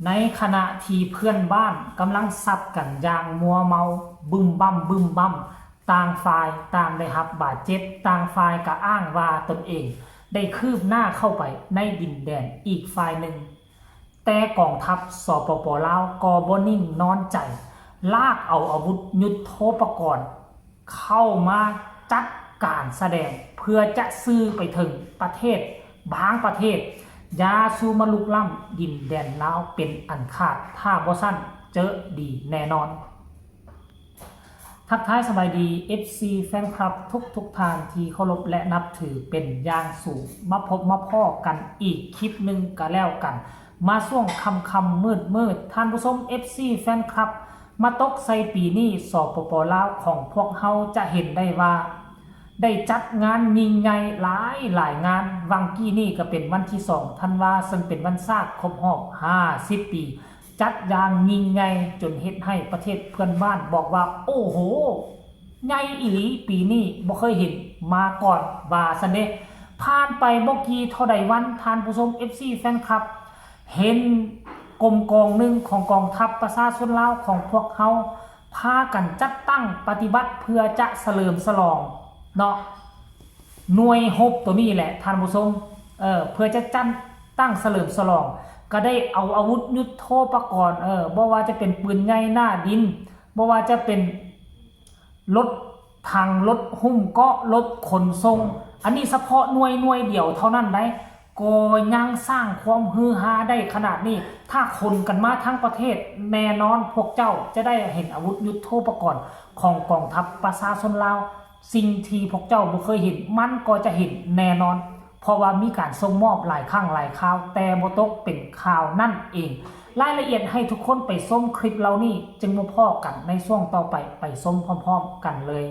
ໃນຂະນະທີ່ເພື່ອນບ້ານກຳລັງຊັດກັນຢ່າງມົວເມົາ ບຶ້ມບັ້ມບຶ້ມບັ້ມ, ຕ່າງຝ່າຍຕ່າງໄດ້ຮັບບາດເຈັບ, ຕ່າງຝ່າຍກໍອ້າງວ່າຕົນເອງໄດ້ຄືບໜ້າເຂົ້າໄປໃນດິນແດນອີກຝ່າຍໜຶ່ງ. ແຕ່ກອງທັບ ສປປ ລາວ ກໍບໍ່ນິ່ງນອນໃຈ, ລາກເອົາອາວຸດຍຸດໂທປະກອນເຂົ້າມາຈັດການສະແດງ ເພື່ອຈະສື່ໄປເຖິງປະເທດບາງປະເທດ, ຢ່າສູ່ມາລຸກລ້ຳດິນແດນລາວເປັນອັນຂາດ, ຖ້າບໍ່ຊັ້ນເຈີດີແນ່ນອນ. ທັກທາຍສະບາຍດີ ເອັຟຊີ ແຟນຄລັບທຸກໆທ່ານທີ່ເຄົາລົບ ແລະ ນັບຖືເປັນຢ່າງສູງ. ມາພົບມາພໍ້ກັນອີກຄລິບໜຶ່ງກໍແລ້ວກັນ. ມາຊ່ວງຄ່ຳໆມືດໆ ທ່ານຜູ້ຊົມ ເອັຟຊີ ແຟນຄລັບ ມາຕົກໃສ່ປີນີ້ ສປປ ລາວ ຂອງພວກເຮົາຈະເຫັນໄດ້ວ່າ ໄດ້ຈັດງານຍິ່ງໃຫຍ່ຫຼາຍໆງານ. ຫວ່າງກີ້ນີ້ກໍເປັນວັນທີສອງທັນວາ ເຊິ່ງເປັນວັນຊາດຄົບຮອບຫ້າສິບປີ. ຈັດຢ່າງຍິ່ງໃຫຍ່ຈົນເຮັດໃຫ້ປະເທດເພື່ອນບ້ານບອກວ່າ ໂອ້ໂຫ ໃຫຍ່ອີ່ຫຼີ, ປີນີ້ບໍ່ເຄີຍເຫັນມາກ່ອນ ວ່າຊັ້ນເດ້. ຜ່ານໄປບໍ່ກີ່ເທົ່າໃດວັນ ທ່ານຜູ້ຊົມ ເອັຟຊີ ແຟນຄລັບ ເຫັນກົມກອງໜຶ່ງຂອງກອງທັບປະຊາຊົນລາວຂອງພວກເຮົາ ພາກັນຈັດຕັ້ງປະຕິບັດເພື່ອຈະສະເຫຼີມສະຫຼອງເນາະ ໜ່ວຍຮົບໂຕນີ້ແຫຼະທ່ານຜູ້ຊົມ, ເອີ ເພື່ອຈະຈັດຕັ້ງສະເຫຼີມສະຫຼອງ ກໍໄດ້ເອົາອາວຸດຍຸດໂທປະກອນ ເອີ ບໍ່ວ່າຈະເປັນປືນໃຫຍ່ໜ້າດິນ, ບໍ່ວ່າຈະເປັນລົດຖັງ, ລົດຫຸ້ມເກາະ, ລົດຂົນສົ່ງ, ອັນນີ້ສະເພາະໜ່ວຍ, ໜ່ວຍດຽວເທົ່ານັ້ນໃດ ກໍຍັງສ້າງຄວາມຮືຮາໄດ້ຂະໜາດນີ້. ຖ້າຂົນກັນມາທັງປະເທດ, ແນ່ນອນພວກເຈົ້າຈະໄດ້ເຫັນອາວຸດຍຸດໂທປະກອນຂອງກອງທັບປະຊາຊົນລາວ. ສິ່ງທີ່ພວກເຈົ້າບໍ່ເຄີຍເຫັນ, ມັນກໍຈະເຫັນແນ່ນອນ, ເພາະວ່າມີການສົ່ງມອບຫຼາຍຄັ້ງຫຼາຍຄາວ, ແຕ່ບໍ່ຕົກເປັນຂ່າວນັ້ນເອງ. ລາຍລະອຽດໃຫ້ທຸກຄົນໄປຊົມຄລິບເຫຼົ່ານີ້, ຈຶ່ງມາພໍ້ກັນໃນຊ່ວງຕໍ່ໄປ, ໄປຊົມພ້ອມໆກັນເລີຍ.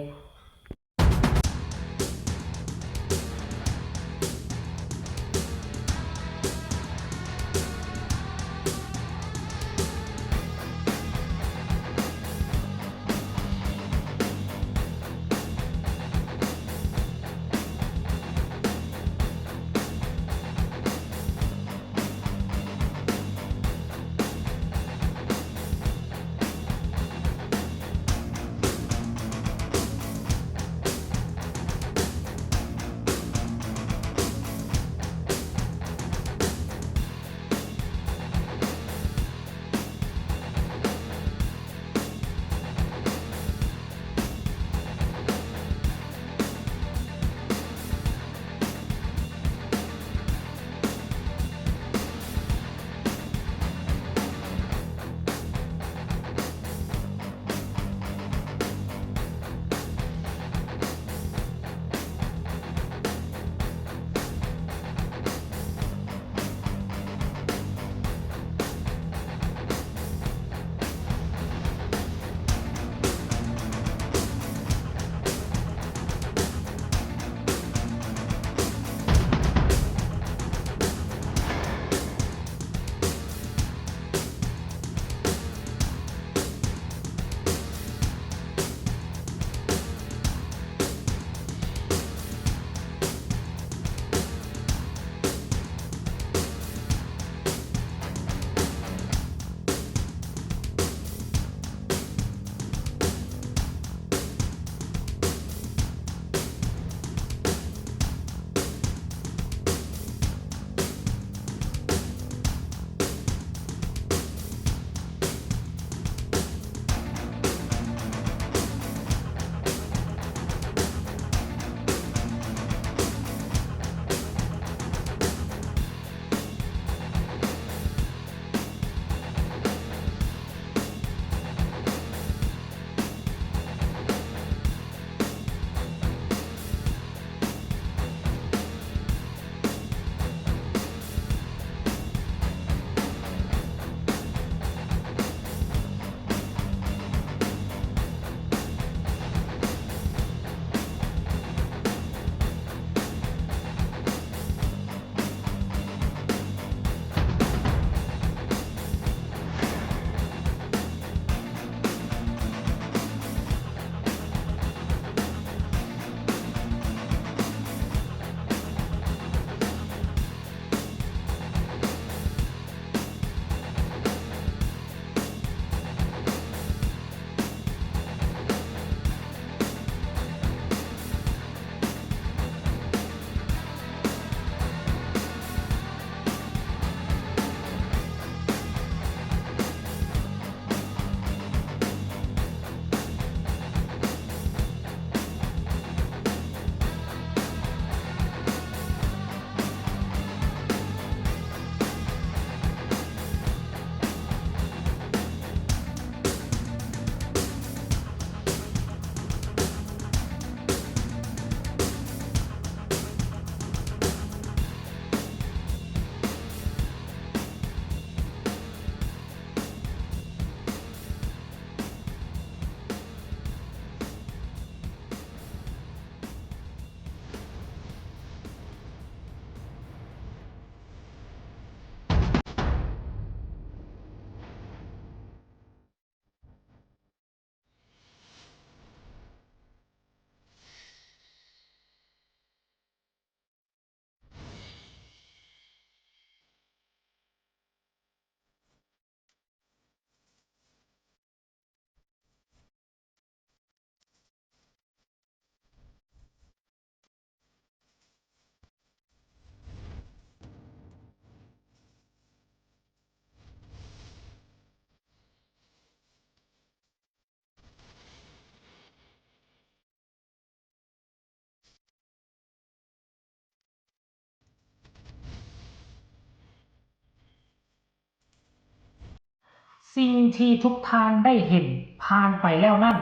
ສິ່ງທີ່ທຸກທ່ານໄດ້ເຫັນຜ່ານໄປແລ້ວນັ້ນ,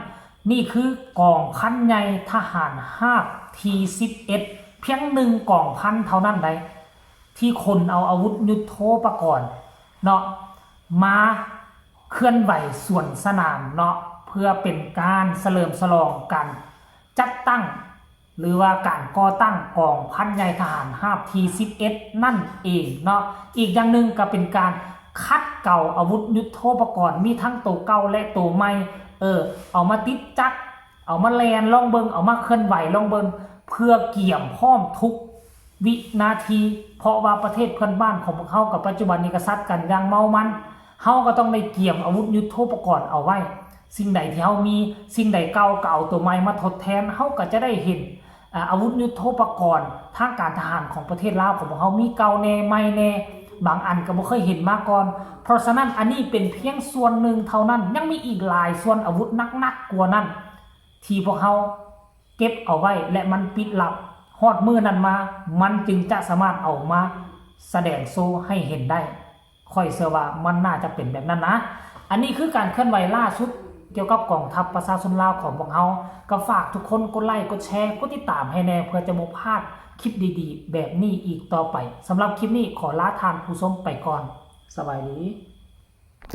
ນີ້ຄືກອງພັນໃຫຍ່ທະຫານຮາບທີສິບເອັດ ພຽງໜຶ່ງກອງພັນເທົ່ານັ້ນໃດ ທີ່ຂົນເອົາອາວຸດຍຸດໂທປະກອນເນາະ ມາເຄື່ອນໄຫວສວນສະໜາມເນາະ ເພື່ອເປັນການສະເຫຼີມສະຫຼອງການຈັດຕັ້ງ ຫຼືວ່າການກໍ່ຕັ້ງກອງພັນໃຫຍ່ທະຫານຮາບທີສິບເອັດນັ້ນເອງເນາະ. ອີກຢ່າງໜຶ່ງກໍເປັນການຂັດເກົາອາວຸດຍຸດໂທປະກອນ ມີທັງໂຕເກົ່າ ແລະ ໂຕໃໝ່ ເອີ ເອົາມາຕິດຈັກ ເອົາມາແລ່ນລອງເບິ່ງ ເອົາມາເຄື່ອນໄຫວລອງເບິ່ງ ເພື່ອກຽມພ້ອມທຸກວິນາທີ ເພາະວ່າປະເທດເພື່ອນບ້ານຂອງພວກເຮົາກັບປັດຈຸບັນນີ້ກໍສັດກັນຢ່າງເມົາມັນ. ເຮົາກໍຕ້ອງໄດ້ກຽມອາວຸດຍຸດໂທປະກອນເອົາໄວ້ ສິ່ງໃດທີ່ເຮົາມີ ສິ່ງໃດເກົ່າກໍເອົາໂຕໃໝ່ມາທົດແທນ ເຮົາກໍຈະໄດ້ເຫັນ ອາ ອາວຸດຍຸດໂທປະກອນທາງການທະຫານຂອງປະເທດລາວຂອງພວກເຮົາມີເກົ່າແດ່ໃໝ່ແດ່ ບາງອັນກໍບໍ່ເຄີຍເຫັນມາກ່ອນ. ເພາະສະນັ້ນ ອັນນີ້ເປັນພຽງສ່ວນໜຶ່ງເທົ່ານັ້ນ ຍັງມີອີກຫຼາຍສ່ວນອາວຸດໜັກໆກວ່ານັ້ນ ທີ່ພວກເຮົາເກັບເອົາໄວ້ ແລະ ມັນປິດລັບ ຮອດມື້ນັ້ນມາ ມັນຈຶ່ງຈະສາມາດເອົາມາສະແດງໂຊໃຫ້ເຫັນໄດ້. ຂ້ອຍເຊື່ອວ່າມັນໜ້າຈະເປັນແບບນັ້ນນະ. ອັນນີ້ຄືການເຄື່ອນໄຫວລ່າສຸດກ່ຽວກັບກອງທັບປະຊາຊົນລາວຂອງພວກເຮົາ. ກໍຝາກທຸກຄົນກົດໄລ ກົດແຊ ກົດຕິດຕາມໃຫ້ແດ່ ເພື່ອຈະບໍ່ພາດຄລິບດີໆແບບນີ້ອີກຕໍ່ໄປ. ສຳລັບຄລິບນີ້ຂໍລາທ່ານຜູ້ຊົມໄປກ່ອນ. ສະບາຍດີ.